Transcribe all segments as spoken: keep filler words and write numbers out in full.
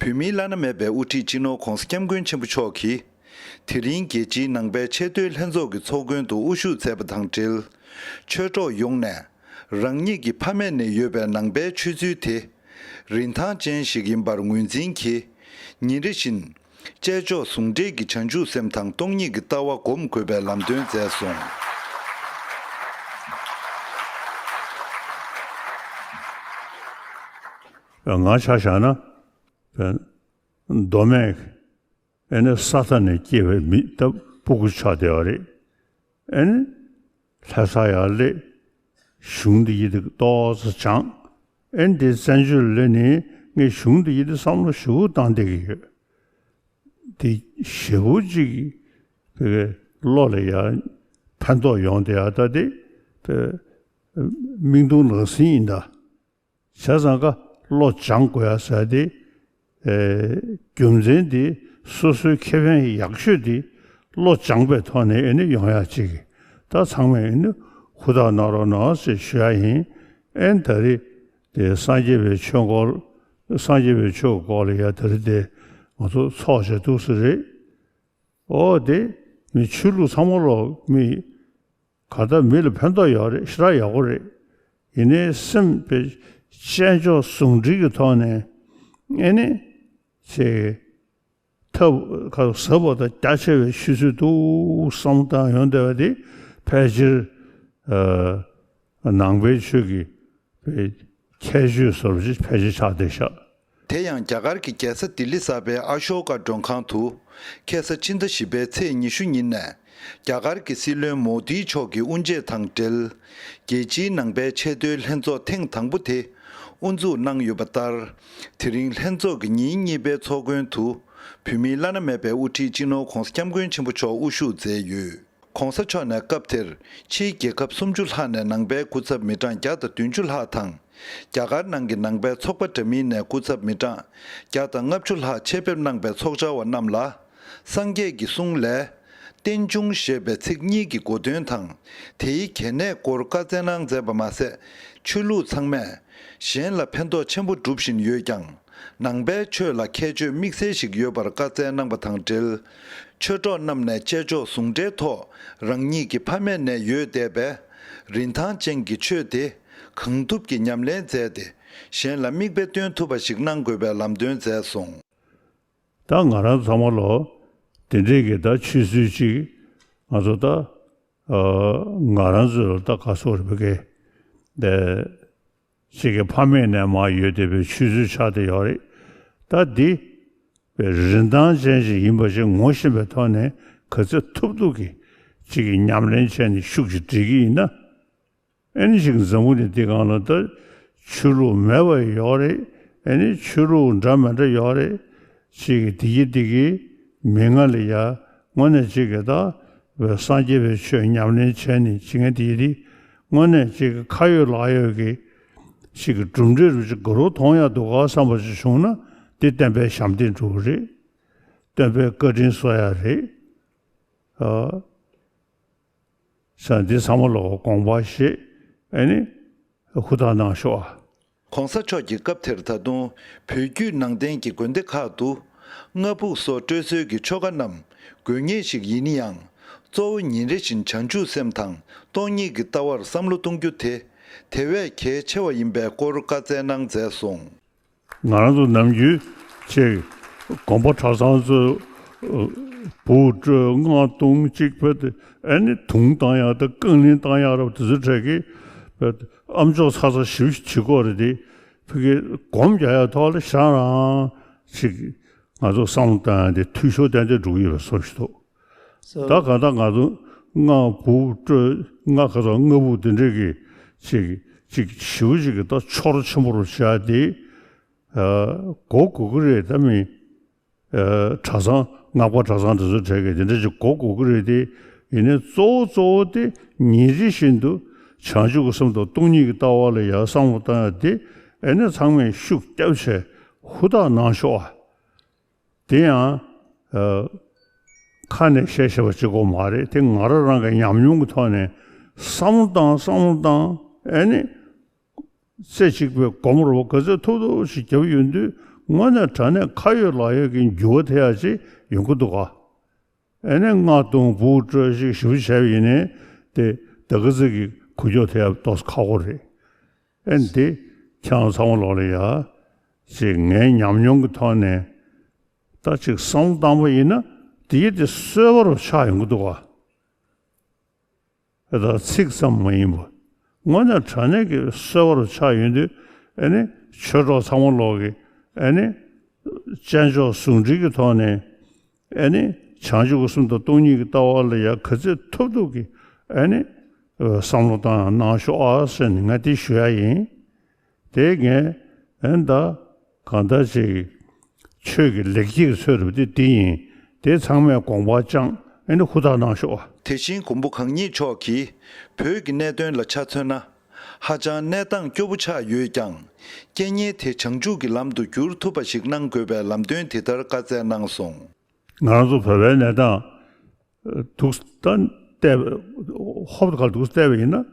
བོད་མིའི་བླ་ན་མེད་པའི་དབུ་ཁྲིད་སྤྱི་ནོར་༧གོང་ས་༧སྐྱབས་མགོན་ཆེན་པོ་མཆོག་གིས། དེ་རིང་རྒྱལ་སྤྱིའི་ནང་པའི་ཆེས་མཐོའི་ལྷན་ཚོགས་ཀྱི་ཚོགས་མགོན་དུ་དབུ་བཞུགས་མཛད་པ་དང་འབྲེལ། ཆོས་གྲོགས་ཡོངས་ནས་རང་ཉིད་ཀྱི་ཕ་མེས་ནས་ཡོད་པའི་ནང་པའི་ཆོས་ཚུལ་དེ། རིན་ཐང་ཅན་ཞིག་ཡིན་པར་ངོས་འཛིན་གྱིས། ཉིན་རེ་བཞིན། དཔྱད་འཇོག་ཟུང་འབྲེལ་གྱི་བྱང་ཆུབ་སེམས་དང་སྟོང་ཉིད་ཀྱི་ལྟ་བ་སྒོམ་དགོས་པའི་ལམ་སྟོན་མཛད་སོང་། ང་ཆ་བཞག་ན། མདོ་སྨད། ཨེ་ནི་ས་མཐའ་ནས་སྐྱེས་པའི་མི་ད་སྤུ་གུ་ཆགས་བསྡད་པ་རེད། ཨེ་ནི་ལྷ་ས་ཡར་སླེབས། གཞུང་འདི་ཡི་དེ་ཏོག་ཙམ་སྦྱངས། ཨེ་ནི་དེ་བཙན་བྱོལ་སླེབས་ནས་ངས་གཞུང་འདི་ཡི་དེ་བསམ་བློ་ཞེ་པོ་བཏང་བསྡད་ཀྱི་ཡོད། དེ་ཞེ་པོ་ཅིག་གི་བློ་ལ་ཡ་ཕན་ཐོགས་ཡོང་བསྡད་ཡ། ད་དེ་དེ་མིག་མཐོང་ལག་ཟིན་ཡིན་ད། བྱས་ཙང་ཀ་བློ་སྦྱང་དགོས་ཡ་ཟེར་དེ། ཨེ། རྒྱུ་མཚན་དེ་སོ་སོའི་ཁེ་ཕན་ཡག་ཤོས་དེ་བློ་སྦྱངས་པའི་ཐོག་ནས་ཨེ་ནི་ཡོང་ཡ་གཅིག་གི། ད་ཚང་མས་ཨེ་ནི་ཧུར་ཐག་གནང་རོགས་གནང་ཟེར་ཞུ་ཡ་ཡིན། ཨེ་ནི་ད་རེས་དེ་སངས་རྒྱས་པའི་ཆོས་སྐོར། སངས་རྒྱས་པའི་ཆོས་སྐོར་ལ་ཡ་ད་རེས་དེ་ང་ཚོ་ཚོགས་བྱས་འདུག་ས་རེད། ཨོ་དེ་མི་ཆོས་ལུགས་ཚང་མ་ལོག་མི། ག་ད་མི་ལ་ཕན་ཐོགས་ཡོད་རེད། ཞེ་དྲག་ཡག་པོ་རེད། ཡིན་ནའི་སེམས་པའི་དཔྱད་འཇོག་ཟུང་འབྲེལ་གྱི་ཐོག་ནས་ཨེ་ནི་ཅིག་ཐབས་ཁ་ཟབ་པ་དང་རྒྱ་ཆེ་བའི་ཆུ་ཚོད་འདུག་བསམ་བཏང་ཡོང་བསྡད་པ་དེ་ཕལ་ཆེར་ཨ་ནང་པའི་ཆོས་ཀྱི་པའི་ཁྱད་ཆོས་སོར་ཕལ་ཆེར་ཆགས་བསྡད་ཤག་དེ་ཡང་རྒྱ་གར་གྱི་རྒྱལ་ས་ལྡི་ལི་གསར་པའི་ཨ་ཤོ་ཀ་མགྲོན་ཁང་དུ། ཁ་སང་ཕྱི་ཟླ་བཞི་པའི་ཚེས་ཉི་ཤུ་ཉིན་ནས། རྒྱ་གར་གྱི་སྲིད་བློན་མོ་དི་མཆོག་གི་དབུ་འབྱེད་དང་འབྲེལ། རྒྱལ་སྤྱིའི་ནང་པའི་ཆེས་མཐོའི་ལྷན་ཚོགས་ཐེངས་དང་པོ་དེ་དབུ་འཛུགས་གནང་ཡོད་པ་ལྟར། དེ་རིང་ལྷན་ཚོགས་ཀྱི་ཉིན་གཉིས་པའི་ཚོགས་མགོན་དུ། བོད་མིའི་བླ་ན་མེད་པའི་དབུ་ཁྲིད་སྤྱི་ནོར་༧གོང་ས་༧སྐྱབས་མགོན་ཆེན་པོ་མཆོག་དབུ་བཞུགས་མཛད་ཡོད། ༸གོང་ས་མཆོག་ནས་སྐབས་དེར་ཕྱིའི་རྒྱལ་ཁབ་སུམ་ཅུ་ལྷག་ནས་ནང་པའི་སྐུ་ཚབ་མི་གྲངས་བརྒྱ་དང་བདུན་ཅུ་ལྷག་དང་། རྒྱ་གར་ནང་གི་ནང་པའི་ཚོགས་པ་འདྲ་མིན་ནས་སྐུ་ཚབ་མི་གྲངས་བརྒྱ་དང་ལྔ་བཅུ་ལྷག་ཆེད་ཕེབས་གནང་པའི་ཚོགས་བཅར་བ་རྣམས་ལ། སངས་རྒྱས་ཀྱི་གསུང་ལས། རྟེན་འབྱུང་ཞེས་པའི་ཚིག་གཉིས་ཀྱི་གོ་དོན་དང་། དེའི་གལ་གནད་སྐོར་བཀའ་སྩལ་གནང་མཛད་པ་མ་ཟད། ཆོས་ལུགས་ཚང་མས་གཞན་ལ་ཕན་ཐོགས་ཆེན་པོ་སྒྲུབ་བཞིན་ཡོད་ཀྱང་། ནང་པའི་ཆོས་ལ་ཁྱད་ཆོས་དམིགས་བསལ་ཞིག་ཡོད་པར་བཀའ་སྩལ་གནང་པ་དང་འབྲེལ། ཆོས་གྲོགས་རྣམས་ནས་དཔྱད་འཇོག་ཟུང་འབྲེལ་ཐོག་རང་ཉིད་ཀྱི་ཕ་མེས་ནས་ཡོད་བསྡད་པའི་རིན་ཐང་ཅན་གྱི་ཆོས་དེ་གང་ཐུབ་ཀྱིས་ཉམས་ལེན་མཛད་དེ། གཞན་ལ་མིག་དཔེ་སྟོན་ཐུབ་པ་ཞིག་གནང་དགོས་པའི་ལམ་སྟོན་མཛད་སོང་། ད་ང་རང་ཚང་མ་ལོ་དེ་འདྲས་ཀྱི་ད་ཆོས་ཚུལ་ཅིག་ང་ཚོ་ད་ཨ་ང་རང་ཚོ་ལ་ད་ག་སོགས་རེད་པ་གེ་དེ་ཅིག་གི་ཕ་མེས་ནས་མར་ཡོད་བསྡད་པའི་ཆོས་ཚུལ་ཆགས་བསྡད་ཡོད་རེད། ད་འདི་པའི་རིན་ཐང་ཅན་ཞིག་ཡིན་པ་ཞིག་ངོ་ཤེས་པའི་ཐོག་ནས་ག་ཚོད་ཐུབ་ཐུབ་ཀྱི་ཅིག་གི་ཉམས་ལེན་བྱས་ནས་ཤུགས་ཀྱིས་སྒྲིལ་གྱི་ཡིན་ན། ཨེ་ནི་ཞིག་འཛམ་བུ་གླིང་འདི་སྒང་ལ་ད་ཆོས་ལུགས་མེད་པ་ཡོད་རེད། ཨེ་ནི་ཆོས་ལུགས་འདྲ་མི་འདྲ་ཡོད་རེད། ཅིག་གི་འདི་གི་འདི་གི་མི་ང་ལ་ཡ་དངོས་གནས་ཅིག་གི་ད་བའི་སངས་རྒྱས་པའི་ཆོས་ཉམས་ལེན་བྱས་ནས་ཅིག་ངས་འདི་གི་འདི་དངོས་གནས་ཅིག་གི་ཁ་ཡོད་ལག་ཡོད་ཀྱི་ཅིག་གི་གྲུབ་འབྲས་རུ་ཅིག་ག་རུ་མཐོང་ཡ་འདུག་ག་བསམ་པ་ཅིག་བྱུང་ན་འདི་བསྟན་པའི་ཞབས་འདེགས་འགྲོ་གི་རེད། བསྟན་པའི་བཀའ་དྲིན་གསོ་ཡ་རེད། ཨ། ས་འདི་ཚང་མ་ལོག་དགོངས་པ་བཞེས། ཨེ་ནི་ཧུར་ཐག་གནང་ཤོག་ཨ། ༸གོང་ས་མཆོག་གིས་སྐབས་དེར་ད་དུང་བོད་བརྒྱུད་ནང་བསྟན་གྱི་དགོན་སྡེ་ཁག་ཏུ་སྔ་ཕུགས་སོགས་སྤྲོད་སྲོལ་གྱི་ཆོ་ག་རྣམས་དགོས་ངེས་ཤིག་ཡིན་ཡང་། གཙོ་བོ་ཉིན་རེ་བཞིན་བྱང་ཆུབ་སེམས་དང་སྟོང་ཉིད་ཀྱི་ལྟ་བར་བསམ་བློ་གཏོང་རྒྱུ་དེ་དེ་བས་གལ་ཆེ་བ་ཡིན་པའི་སྐོར་བཀའ་སྩལ་གནང་མཛད་སོང་། ང་རང་ཚོ་ནམ་རྒྱུན་ཅིག་དགོན་པ་གྲྭ་ཚང་ཚོས་འབུ་སྤྲོད་རྔ་བརྡུང་གཅིག་བྱས་ཏེ་ཨ་ནི་དུང་བཏང་ཡག་དང་རྐང་གླིང་བཏང་ཡག་རབ་དེ་ཚོའི་གྲས་ཀྱི་ཨ་མཆོག་ཚ་ཚ་ཞིབ་ཞིབ་བྱེད་དགོས་རེད་དེ། ཕ་གི་སྒོམ་རྒྱག་ཡག་ཐོག་ལ་ཞེ་དྲག་རང་ཅིག་ང་ཚོ་བསམ་བློ་བཏང་ཡག་དེ་འཐུས་ཤོར་ཏན་ཏན་འགྲོ་གི་ཡོད་པའི་བཟོ་ཞིག་འདུག་ད་གང་ལྟར་ང་ཚོ་རྔ་འབུ་སྤྲོད་རྔ་ཁ་སང་རྔ་འབུ་དེ་འདྲས་ཀྱི་ཅིག་ཅིག་ཞེ་པོ་ཅིག་གི་ད་ཆོ་རོགས་ཆེན་པོ་རུ་བྱས་ཏེ་ཨ་གོ་དགོས་ཀྱི་རེད། ད་མི་ཨ་གྲྭ་ཚང་སྔགས་པ་གྲྭ་ཚང་དེ་ཚོའི་གྲས་ཀྱི་དེ་འདྲས་ཅིག་གོ་དགོས་ཀྱི་རེད་དེ། ཡིན་ནའི་གཙོ་བོ་གཙོ་བོ་དེ་ཉིན་རེ་བཞིན་དུ་བྱང་ཆུབ་ཀྱི་སེམས་དང་སྟོང་ཉིད་ཀྱི་ལྟ་བ་ལ་ཡང་བསམ་བློ་བཏང་ཡག་དེ་ཨེ་ནི་ཚང་མས་ཤུགས་བརྒྱབ་བྱས་ཧུར་ཐག་གནང་ཤོག་ཨ། དེ་ཡང་ཨ་ཁ་ནས་བཤད་བཤད་པ་གཅིག་པོ་མ་རེད། དེ་ང་རང་རང་གི་ཉམས་མྱོང་གི་ཐོག་ནས་བསམ་བློ་བཏང་བསམ་བློ་བཏང་ཨེ་ནི་རྩེ་གཅིག་པའི་སྒོམ་རོགས་ག་ཚོད་ཐུབ་ཐུབ་ཞིག་རྒྱབ་ཡོང་དུས་ དངོས་གནས་དྲང་གནས་ཁ་ཡོད་ལག་ཡོད་ཀྱི་འགྱུར་བ་ཐེབས་ཡག་ཅིག་ཡོང་གི་འདུག་ག། ཨེ་ནས་རྔ་རྡུང་འབུ་དཀྲོལ་ཞིག་ཞིབ་བྱས་པ་ཡིན་ནའི་དེ་ད་ག་ཚོད་ཀྱི་འགུལ་སྐྱོད་ཐེབས་ཡག་ཏོག་ཙམ་ཁག་པོ་རེད། ཨེ་འདི་ཁྱེད་རང་ཚང་མ་ལོག་ལ་ཡ་ཅིག་ངའི་ཉམས་མྱོང་གི་ཐོག་ནས་ད་ཅིག་བསམ་བློ་བཏང་པ་ཡིན་ན་དེ་ཡི་དེ་གསོད་པ་རུ་ཆགས་ཡོང་གི་འདུག་ག། ད་ཚིག་ཙམ་མ་ཡིན་པ། དངོས་གནས་དྲང་གནས་ཀྱི་གསོད་པ་རུ་ཆགས་ཡོང་དུས་ཨེ་ནི་ཆོས་གྲོགས་ཚང་མ་ལོག་གི་ཨེ་ནི་དཔྱད་འཇོག་ཟུང་འབྲེལ་གྱི་ཐོག་ནས་ཨེ་ནི་བྱང་ཆུབ་ཀྱི་སེམས་དང་སྟོང་ཉིད་ཀྱི་ལྟ་བ་ལ་ཡ་ག་ཚོད་ཐུབ་ཐུབ་ཀྱི་ཨེ་ནི་བསམ་བློ་བཏང་གནང་ཤོག་ཨ་ཟེར་ནས་ང་དེ་ཞུ་ཡ་ཡིན། དེ་ངས་ཨེ་ད་གང་ལྟར་ཅིག་ཆོས་ཀྱི་ལེགས་སྐྱེས་ཀྱི་ཚོད་རེད་པ་དེ་དེ་ཡིན། དེ་ཚང་མས་དགོངས་པ་བཅངས་ཨེ་ནི་ཧུར་ཐག་གནང་ཤོག་ཨ། དེ་བཞིན་མགོན་པོ་གང་ཉིད་མཆོག་གིས་བོད་ཀྱི་གནད་དོན་ལ་ཆ་མཚོན་ན། ཧ་ཅང་གནས་སྟངས་སྐྱོ་པོ་ཆགས་ཡོད་ཀྱང་། རྐྱེན་ངན་དེ་བྱང་ཆུབ་ཀྱི་ལམ་དུ་བསྒྱུར་ཐུབ་པ་ཞིག་གནང་དགོས་པའི་ལམ་སྟོན་དེ་ལྟར་བཀའ་སྩལ་གནང་སོང་། ང་རང་ཚོ་བོད་པའི་གནས་སྟངས་འདུག་ད་བལྟས་པ་ཧོབ་ཁ་འདུག་བལྟས་པ་ཡིན་ན་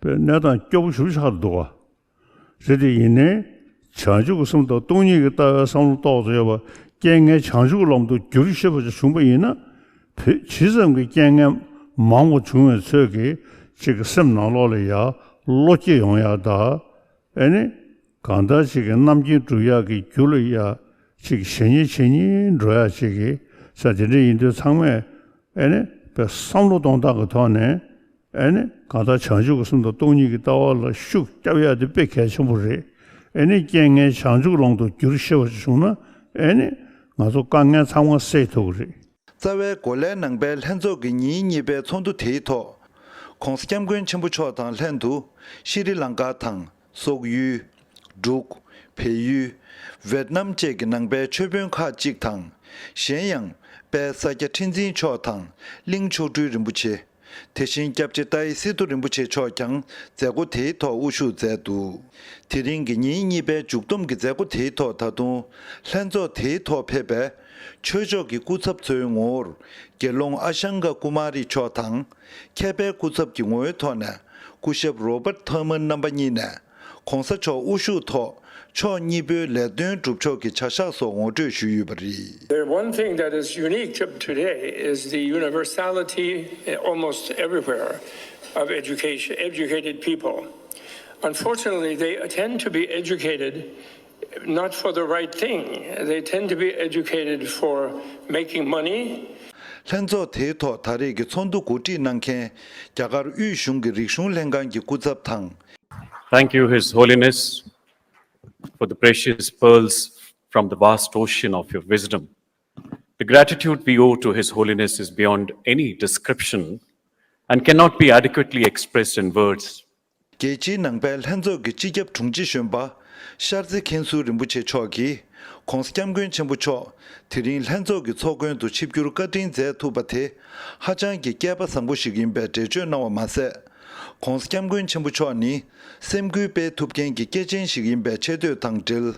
བོད་གནས་སྟངས་སྐྱོ་པོ་ཞེ་པོ་ཆགས་འདུག་བ། རེད་དེ་ཡིན་ནའི་བྱང་ཆུབ་ཀྱི་སེམས་དང་སྟོང་ཉིད་ཀྱི་ལྟ་བའི་བསམ་བློ་རྟོགས་ཚར་ཡོད་པ་རྐྱེན་ངན་བྱང་ཆུབ་ཀྱི་ལམ་དུ་བསྒྱུར་ཤེས་པ་ཅིག་བྱུང་པ་ཡིན་ན་བོད་ཇི་ཙམ་གྱི་རྐྱེན་ངན་མང་བ་བྱུང་བའི་ཚོད་ཀྱིས་ཅིག་གི་སེམས་ནང་ལོགས་ལ་ཡ་བློ་སྐྱེད་ཡོང་ཡག་དང་། ཨེ་ནི། གང་ལྟར་ཅིག་གི་རྣམ་མཁྱེན་སྒྲུབ་ཡག་གི་རྒྱུ་ལ་ཡ་ཅིག་གི་བྱས་ཉེས་བྱས་ཉེས་འགྲོ་ཡག་ཅིག་གི་ས་དེ་འདྲ་ཡིན་དུས་ཚང་མས་ཨེ་ནི་དཔེ་བསམ་བློ་གཏོང་སྟངས་ཀྱི་ཐོག་ནས་ཨེ་ནི་གང་ལྟར་བྱང་ཆུབ་ཀྱི་སེམས་དང་སྟོང་ཉིད་ཀྱི་ལྟ་བ་ལ་ཤུགས་རྒྱབ་ཡག་དེ་དཔེ་གལ་ཆེན་པོ་རེད། ཨེ་ནི་རྐྱེན་ངན་བྱང་ཆུབ་ལམ་དུ་བསྒྱུར་ཤེས་པ་ཅིག་བྱུང་ན་ཨེ་ནི་ང་ཚོ་དཀའ་ངལ་ཚང་མ་སེལ་ཐུབ་ཀྱི་རེད། རྩ་བའི་གོ་ལའི་ནང་པའི་ལྷན་ཚོགས་ཀྱི་ཉིན་གཉིས་པའི་ཚོགས་འདུ་དེའི་ཐོག ༸གོང་ས་༸སྐྱབས་མགོན་ཆེན་པོ་མཆོག་དང་ལྷན་དུ་ཤྲི་ལངྐ་དང་སོག་ཡུལ། འབྲུག་བལ་ཡུལ། ཝེད་ནམ་བཅས་ཀྱི་ནང་པའི་ཆོས་དཔོན་ཁག་ཅིག་དང་། གཞན་ཡང་དཔལ་ས་སྐྱ་ཁྲི་འཛིན་མཆོག་དང་གླིང་མཆོག་སྤྲུལ་རིན་པོ་ཆེ། དེ་བཞིན་སྐྱབས་རྗེ་ཏཱའི་སི་ཏུ་རིན་པོ་ཆེ་མཆོག་ཀྱང་མཛད་སྒོ་དེའི་ཐོག་དབུ་བཞུགས་མཛད་འདུག་དེ་རིང་གི་ཉིན་གཉིས་པའི་མཇུག་བསྡོམས་ཀྱི་མཛད་སྒོ་དེའི་ཐོག་ད་དུང་ལྷན་ཚོགས་དེའི་ཐོག་ཕེབས་པའི་ཆོས་ཕྱོགས་ཀྱི་སྐུ་ཚབ་ཚོའི་ངོ་བོར་དགེ་སློང་ཨ་ཤང་ཀ་ཀུ་མ་རི་མཆོག་དང་། མཁས་པའི་སྐུ་ཚབ་ཀྱི་ངོ་བོའི་ཐོག་ནས་སྐུ་ཞབས་རོ་པར་ཐར་མན་རྣམ་པ་གཉིས་ནས་༸གོང་ས་མཆོག་དབུ་བཞུགས་ཐོག་ཕྱོགས་གཉིས་པོའི་ལས་དོན་སྒྲུབ་ཕྱོགས་ཀྱི་བྱ་གཞག་སོགས་ངོ་སྤྲོད་ཞུས་ཡོད་པ་རེད། The one thing that is unique to today is the universality, eh, almost everywhere, of education, educated people. Unfortunately, they tend to be educated not for the right thing. They tend to be educated for making money. ལྷན་ཚོགས་དེའི་ཐོག་ད་རེས་ཀྱི་ཚོགས་འདུ་གོ་སྒྲིག་གནང་མཁན་རྒྱ་གར་དབུས་གཞུང་གི་རིག་གཞུང་ལྷན་ཁང་གི་སྐུ་ཚབ་དང་། Thank you, His Holiness, for the precious pearls from the vast ocean of your wisdom. The gratitude we owe to His Holiness is beyond any description and cannot be adequately expressed in words. རྒྱལ་སྤྱིའི་ནང་པའི་ལྷན་ཚོགས་ཀྱི་སྤྱི་ཁྱབ་དྲུང་ཆེ་གཞོན་པ་ཤར་རྩེ་མཁན་ཟུར་རིན་པོ་ཆེ་མཆོག་གིས་༸གོང་ས་༸སྐྱབས་མགོན་ཆེན་པོ་མཆོག་དེ་རིང་ལྷན་ཚོགས་ཀྱི་ཚོགས་མགོན་དུ་ཆིབས་བསྒྱུར་བཀའ་དྲིན་མཛད་ཐུབ་པ་དེ་ཧ་ཅང་གི་སྐལ་པ་བཟང་པོ་ཞིག་ཡིན་པའི་འགྲེལ་བརྗོད་གནང་བ་མ་ཟད། ༸གོང་ས་༸སྐྱབས་མགོན་ཆེན་པོ་མཆོག་ནི་སེམས་འགུལ་སྤེལ་ཐུབ་མཁན་གྱི་སྐྱེས་ཆེན་ཞིག་ཡིན་པའི་ཆེ་བསྟོད་དང་འབྲེལ།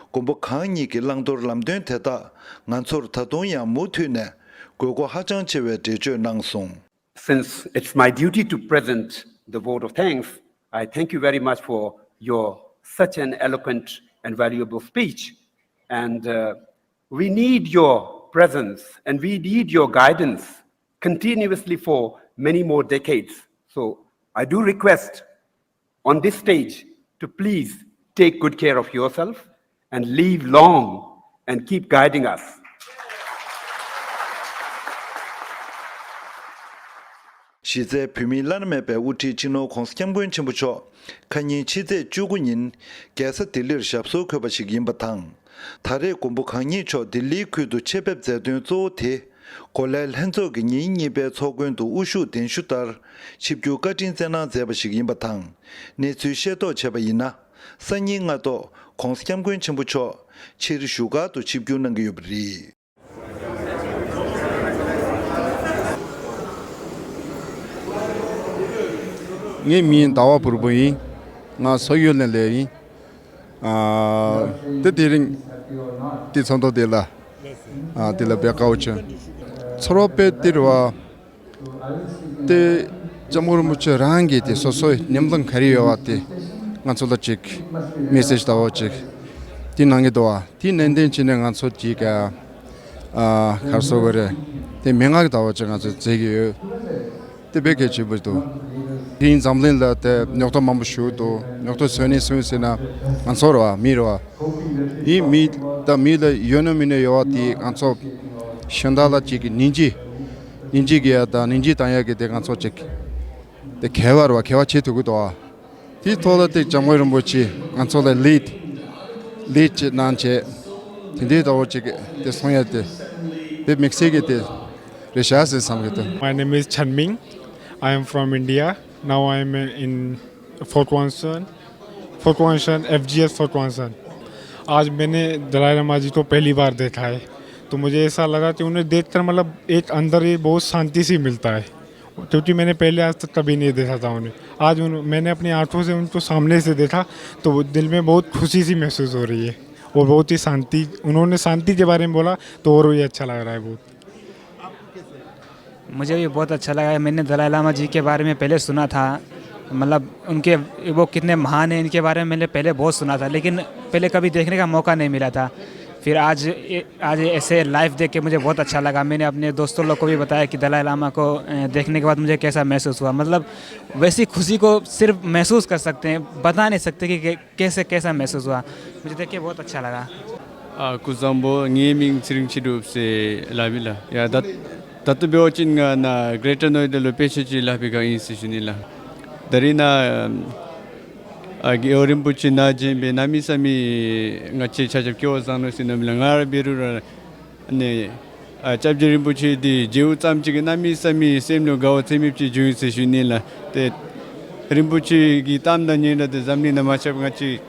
མགོན་པོ་གང་ཉིད་ཀྱི་བླང་དོར་ལམ་སྟོན་དེ་དག་ང་ཚོར་ད་དུང་ཡང་མུ་མཐུད་ནས་དགོས་མཁོ་ཧ་ཅང་ཆེ་བའི་འགྲེལ་བརྗོད་གནང་སོང་། Since it's my duty to present the vote of thanks, I thank you very much for your such an eloquent and valuable speech. And uh, we need your presence and we need your guidance continuously for many more decades. So I do request on this stage to please take good care of yourself and live long and keep guiding us. གཞི་རྩའི་བོད་མིའི་བླ་ན་མེད་པའི་དབུ་ཁྲིད་སྤྱི་ནོར་༸གོང་ས་༸སྐྱབས་མགོན་ཆེན་པོ་མཆོག་ཁ་ཉིན་ཕྱི་ཚེས་བཅུ་དགུ་ཉིན་རྒྱལ་ས་ལྡི་ལིར་ཞབས་སོར་འཁོད་པ་ཞིག་ཡིན་པ་དང་། ད་རེས་མགོན་པོ་གང་ཉིད་མཆོག་ལྡི་ལིའི་ཁུལ་དུ་ཆེད་ཕེབས་མཛད་དོན་གཙོ་བོ་དེ། གོ་ལའི་ལྷན་ཚོགས་ཀྱི་ཉིན་གཉིས་པའི་ཚོགས་མགོན་དུ་དབུ་བཞུགས་གདན་ཞུ་ལྟར་ཆིབས་བསྒྱུར་བཀའ་དྲིན་བསྩལ་གནང་མཛད་པ་ཞིག་ཡིན་པ་དང་། གནས་ཚུལ་ཤེས་རྟོགས་བྱས་པ་ཡིན་ན། སང་ཉིན་སྔ་ཐོག་༸གོང་ས་༸སྐྱབས་མགོན་ཆེན་པོ་མཆོག་ཕྱིར་བཞུགས་སྒར་དུ་ཆིབས་བསྒྱུར་གནང་གི་ཡོད་པ་རེད། ངའི་མིང་ཟླ་བ་བུར་བུ་ཡིན། ང་སོག་ཡུལ་ནས་སླེབས་ཡིན། ཨ། དེ་དེ་རིང་དེ་ཚོགས་འདུ་དེ་ལ་ཨ་དེ་ལ་དཔེ་དགའ་བོ་བྱུང་། ཚོར་བ་དཔེ་སྟེར་བ་དེ་ལྕམ་མགོན་རིན་པོ་ཆེ་རང་གིས་དེ་སོ་སོའི་ཉམས་མྱོང་ག་རེ་ཡོད་པ་དེ་ང་ཚོ་ལ་ཅིག་མེ་སེ་ཇི་ལྟ་བུ་ཅིག་ དེ་གནང་གི་འདུག་བ། དེ་ནན་ཏན་བྱས་ནས་ང་ཚོ་གཅིག་ག་ཨ་ག་རེ་ཟེར་དགོས་རེད། དེ་མན་ངག་གི་ཟླ་བ་གཅིག་ང་ཚོ་མཛད་ཀྱི་ཡོད། དེ་དཔེ་གལ་ཆེན་པོ་འདུག་དེ་རིང་འཛམ་གླིང་ལ་དེ་ཉོག་ཐོ་མང་པོ་ཞིག་འདུག་ཉོག་ཐོ་བཟོས་ནས་སུ་ཟེར་ན་ང་ཚོ་རེད་བ། མི་རེད་བ། ཡིན་མི་ད་མི་ལ་ཡོད་ན་མེད་ན་ཡོད་བ། དེ་ང་ཚོ་གཞན་དག་ལ་གཅིག་གི་སྙིང་རྗེ་སྙིང་རྗེ་གི་ཡ་དང་སྙིང་རྗེ་བཏང་ཡ་གི་དེ་ང་ཚོ་གཅིག་དེ་གལ་བ་རེད་བ། གལ་བ་ཆེ་ཐུབ་ཀྱི་འདུག་བ། དེའི་ཐོག་ལ་དེ་འཇམ་མགོན་རིན་པོ་ཆེ་ང་ཚོ་ལ་ལིཌ་ལིཌ་ཅིག་གནང་བྱས། དེ་འདྲའི་ཟླ་བ་གཅིག་གི་དེ་སོང་ཡ་དེ་དཔེ་དམིགས་བསལ་གྱི་དེ་རེད་ཤག་ཟེར་བསམ་གྱི་འདུག My name is Chanming. I am from India. Now I am in Fort Wangsan, Fort Wangsan, F G S Fort Wangsan. आज मैंने दलाई लामा जी को पहली बार देखा है, तो मुझे ऐसा लगा कि उन्हें देखकर, मतलब, एक अंदर ही बहुत शांति सी मिलता है, क्योंकि मैंने पहले आज तक कभी नहीं देखा था उन्हें। आज उन, मैंने अपनी आंखों से उनको सामने से देखा, तो वो दिल में बहुत खुशी सी महसूस हो रही है। और बहुत ही शांति, उन्होंने शांति के बारे में बोला, तो और भी अच्छा लग रहा है बहुत। मुझे भी बहुत अच्छा लगा। मैंने दलाई लामा जी के बारे में पहले सुना था, मतलब, उनके, वो कितने महान हैं, इनके बारे में मैंने पहले बहुत सुना था, लेकिन पहले कभी देखने का मौका नहीं मिला था। फिर आज ये, आज ऐसे लाइव देख के मुझे बहुत अच्छा लगा। मैंने अपने दोस्तों लोग को भी बताया कि दलाई लामा को, अ, देखने के बाद मुझे कैसा महसूस हुआ। मतलब, वैसी खुशी को सिर्फ महसूस कर सकते हैं, बता नहीं सकते कि, कि कैसे, कैसा महसूस हुआ। मुझे देख के बहुत अच्छा लगा। ཨ་སྐུ་གཟུགས་བཟང་པོ། ངའི་མིང་ཚེ་རིང་ཆོས་གྲུབ་ཟེར་ལབ་ཡིན་ལ། ཡ་ད་ད་ལྟ་འབད་བ་ཅིན་ང་ན་གྷི་རེ་ཊར་ནོ་ཡེ་ཌ་ལ་དཔེ་ཆ་ཅིག་ལྷག་པའི་སྒང་ཡིན་ཟེར་ཞུ་ནི་ལ། ད་རིང་ན་ཨ་རྒྱལ་བ་རིན་པོ་ཆེ་ན་བྱིན་པའི་གནམ་མེད་ས་མེད་ང་བཅས་ཆ་ཁྱབ་སྐལ་བ་བཟང་ནོ་ཟེར་ནམ་ལ། ང་ར་འབད་རུང་ར་ནས་ཨ་སྐྱབས་རྗེ་རིན་པོ་ཆེ་དེ་མཇལ་བ་ཙམ་ཅིག་གིས་གནམ་མེད་ས་མེད་སེམས་ལ་དགའ་བ་ཚད་མེད་ཅིག་བྱུང་ཡོད་ཟེར་ཞུ་ནི་ལ། དེ་རིན་པོ་ཆེ་གི་གཏམ་དང་སྙན་གྲགས་དེ་འཛམ་གླིང་ན་མ་ཁྱབ། ང་བཅས་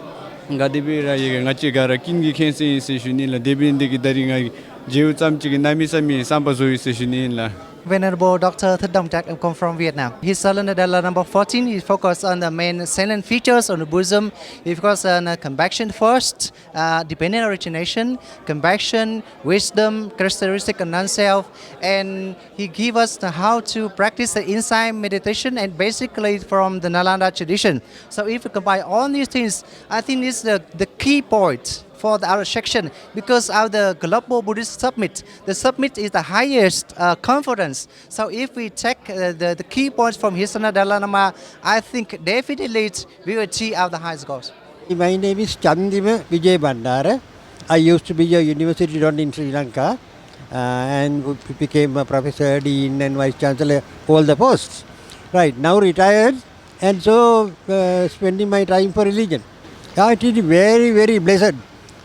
ག་དེ་སྦེ་ར་ཡོད་ག་ང་བཅས་ག་ར་ཀུན་གྱིས་མཁྱེན་གསལ་ཡིན་ཟེར་ཞུ་ནི་ལ། དེ་འབད་ནི་དེ་གིས་ད་རིང་ང་མཇལ་བ་ཙམ་ཅིག་གིས་གནམ་མེད་ས་མེད་བསམ་པ་རྫོགས་ཡོད་ཟེར་ཞུ་ནི་ལ། Venerable Doctor Therdamtak, I come from Vietnam. His Holiness Dalai Lama number fourteen, he focused on the main salient features of the Buddhism. He focused on uh, compassion first, uh, dependent origination, compassion, wisdom, characteristic of non-self, and he gave us the how to practice the insight meditation and basically from the Nalanda tradition. So if you combine all these things, I think this is the, the key point for the, our section because of the Global Buddhist Summit. The summit is the highest uh, conference. So if we take uh, the, the key points from His Holiness Dalai Lama, I think definitely we will achieve our the highest goals. My name is Chandima Vijay Bandara. I used to be a university student in Sri Lanka uh, and became a professor, dean, and vice chancellor, all the posts. Right now retired, and so uh, spending my time for religion. Yeah, it is very, very blessed.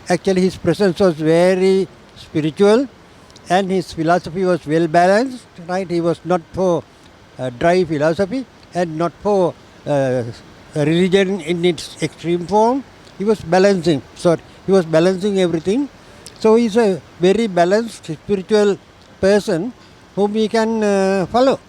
Actually, his presence was very spiritual, and his philosophy was well balanced. Right, he was not for uh, dry philosophy and not for uh, religion in its extreme form. He was balancing. Sorry, he was balancing everything. So he's a very balanced spiritual person whom we can uh, follow.